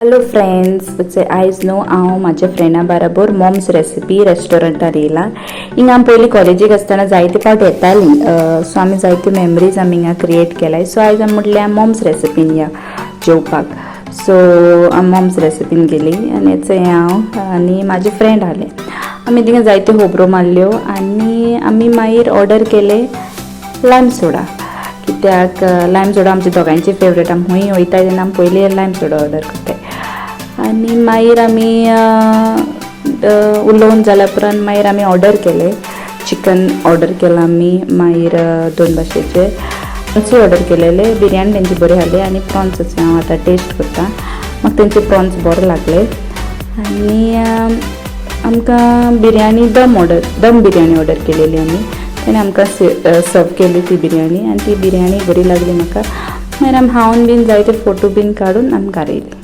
Hello friends, आयज न्हू हांव म्हाज्या फ्रेंडा बराबर मॉम्स रेसिपी रेस्टॉरंटार येयला. हिंगा आमी पयलीं कॉलेजीक आसतना जायते फावट येतालीं. सो आमी जायते मेमरीज आमी हिंगा क्रिएट केलाय. सो आयज आमी म्हटलें मॉम्स रेसिपीन या जेवपाक. सो आमी मॉम्स रेसिपीन गेली आनी चय हांव आनी म्हाजे फ्रेंड आहले. आमी थिंगा जायत्यो होबरो मारल्यो आनी आमी मागीर ऑर्डर केले लायम सोडा, कित्याक लायम सोडा आमच्या दोगांयची फेवरेट. आमी खंय वयताय तेन्ना आमी पयलीं लायम सोडा ऑर्डर करताय. आनी मागीर आमी उलोवन जाल्या उपरांत मागीर आमी ऑर्डर केले. चिकन ऑर्डर केलां आमी, मागीर दोन भाशेचे प्रॉन्सूय ऑर्डर केलेले. बिरयानी तेंची बरी आहली आनी प्रॉन्साचे हांव आतां टेस्ट करता. म्हाका तेंचे प्रॉन्स बरे लागले. आनी आमकां बिरयानी दम ऑर्डर, दम बिरयानी ऑर्डर केलेली आमी. तेणे आमकां सर्व केली ती बिरयानी आनी ती बिरयानी बरी लागली म्हाका. मागीर आमी खावन बीन जायते फोटो बीन काडून आमी घरा येयली.